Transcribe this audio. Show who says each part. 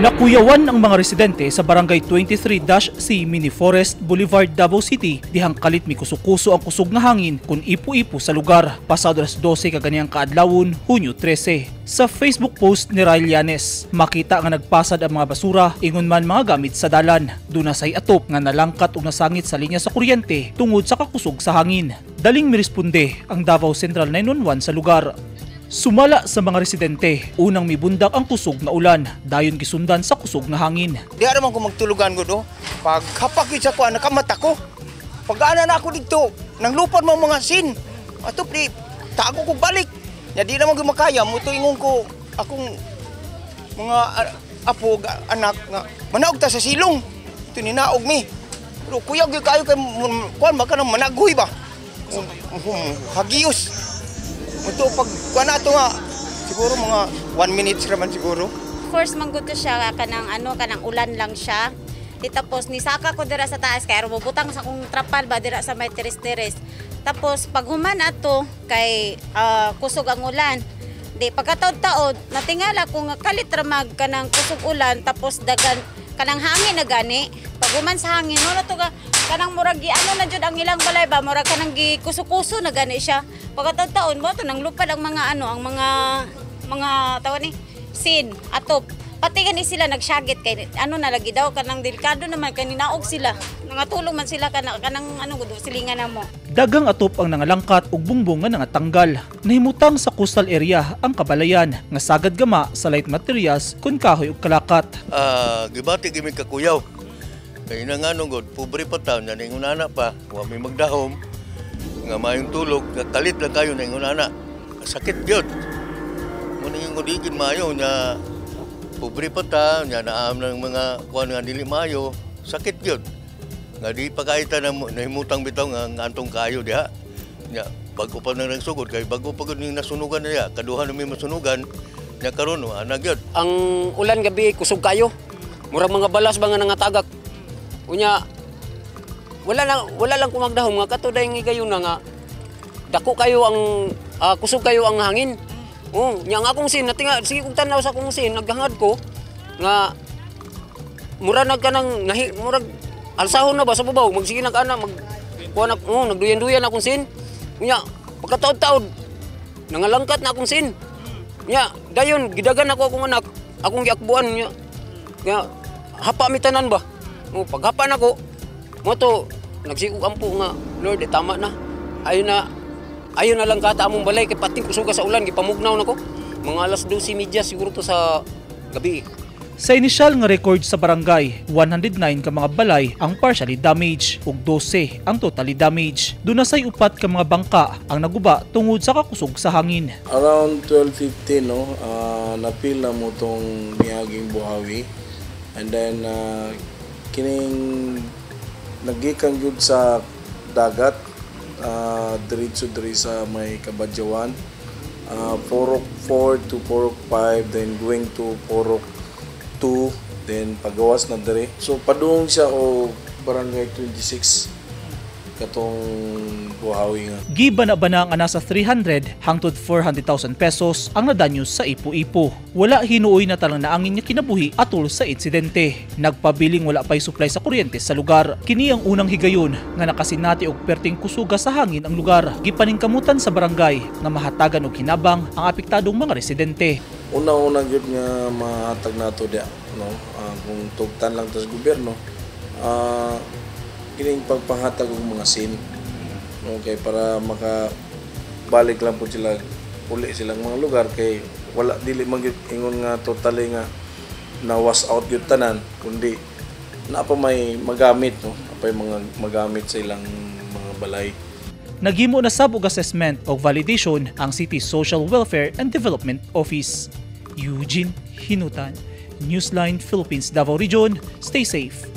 Speaker 1: Nakuyawan ang mga residente sa Barangay 23-C Mini Forest Boulevard, Davao City, dihang kalit mikuso-kuso ang kusog nga hangin kun ipo-ipo sa lugar pasado alas 12 kaganiyang kaadlawon, Hunyo 13. Sa Facebook post ni Ryle Llanes, makita nga nagpasad ang mga basura ingon man mga gamit sa dalan. Duna say atop nga nalangkat og nasangit sa linya sa kuryente tungod sa kakusog sa hangin. Daling miresponde ang Davao Central 911 sa lugar. Sumala sa mga residente, unang mibundak ang kusog nga ulan, dayon gisundan sa kusog nga hangin.
Speaker 2: Di naman ko magtulugan ko do. Pag hapak yun sa kuan, nakamata ko. Pag ana na ako dito, nang lupad mo mga sin. Ato di, tago ko balik. Ya di naman ko makaya, muto ingon ko akong mga apo, anak nga manaog ta sa silong. Ito ninaog mi. Pero kuya gyud kayo kay kuan baka nang managoy ba. Hagios. Muto pag kuan na ato nga siguro mga 1 minutes raman siguro.
Speaker 3: First manggod ko siya kanang ano, kanang ulan lang siya. Di tapos nisaka ko dira sa taas kay bubutang sa akong trapal ba dira sa may teres-teres. Tapos pag human ato kay kusog ang ulan. Di pagkataod-taod natingala ko nga kalit ra mag kanang kusog ulan, tapos dagan kanang hangin na gani. Pag human sa hangin no na to ka kanang murag gi ano na jud ang ilang balay ba, murag kanang gi kuso-kuso na gani siya. Pagkataon mo to nang lupad ang mga ano, ang mga tawag ni sin atop, pati gani sila nagsyagit kay ano na lagi daw kanang delikado naman kay ninaog sila, nangatulong man sila kanang ano gud silingan na mo.
Speaker 1: Dagang atop ang nangalangkat ug bungbong nga nangatanggal. Nahimutang sa coastal area ang kabalayan nga sagad gama sa light materials kun kahoy ug kalakat.
Speaker 4: Gibati gimi kakuyaw. Kay na nga nung god, pobre pa taon, yan ingon ana pa, wa mi magdahom, nga maayong tulog, kalit lang kayo na ingon ana. Sakit gyud. Mo ning ingon di gid maayo nya pobre pa ta, nya naam ng mga kuan nga dili maayo, sakit gyud. Nga di pa kaita na nahimutang bitaw nga antong kayo diha. Nya bago pa nang nagsugod kay bago pa gud ning nasunugan niya, kaduha na mi masunugan, nya karon ana gyud.
Speaker 5: Ang ulan gabi kusog kayo. Murag mga balas ba nga nangatagak. Unya wala lang kumagdahom nga kato dayong higayon na nga dako kayo ang kusog kayo ang hangin. Oh, nya ang akong sin natinga sige kog tan-aw sa akong sin naghangad ko nga mura nag kanang nahi, murag alsahon na ba sa babaw magsige nag ana mag kuan na, oh, nagduyan-duyan akong sin. Unya pagkataod-taod nangalangkat na akong sin. Nya dayon gidagan ako akong anak, akong giakbuan nya. Nga hapa mi tanan ba. Oh, paghapa nako mo to nagsikog ampo nga Lord, eh, tama na. Ayo na lang kata among balay kay pating kusuga sa ulan gipamugnaw nako. Mga alas 12:30 siguro to sa gabi.
Speaker 1: Sa inisyal nga record sa barangay, 109 ka mga balay ang partially damaged ug 12 ang totally damaged. Duna say 4 ka mga bangka ang naguba tungod sa kakusog sa hangin.
Speaker 6: Around 12:15 no, napil na mo tong miaging buhawi. And then kining nagikan gyud sa dagat, diretso diri sa may Kabadyawan, Purok 4 to Purok 5, then going to Purok 2, then pagawas na diri. So padung siya o Barangay 26 katong buhawi nga.
Speaker 1: Gibana-bana nga nasa 300 hangtod 400,000 pesos ang nadanyo sa ipo-ipo. Wala hinuoy na talang naangin nga kinabuhi atol sa insidente. Nagpabiling wala pa'y supply sa kuryente sa lugar. Kini ang unang higayon nga nakasinati og perting kusuga sa hangin ang lugar. Gipaningkamutan sa barangay nga mahatagan og hinabang ang apektadong mga residente.
Speaker 6: Una-una gyud nga mahatag nato diya, no? Kung tugtan lang ta sa gobyerno, kining pagpanghatag og mga sin, okay, para makabalik lang po sila uli silang mga lugar kay wala dili man gyud ingon nga totally nga na wash out gyud tanan, kundi naa pa may magamit, no, naa pa mga magamit sa ilang mga balay.
Speaker 1: Naghimo na sab og assessment og validation ang City Social Welfare and Development Office. Eugene Hinutan, Newsline Philippines, Davao Region. Stay safe.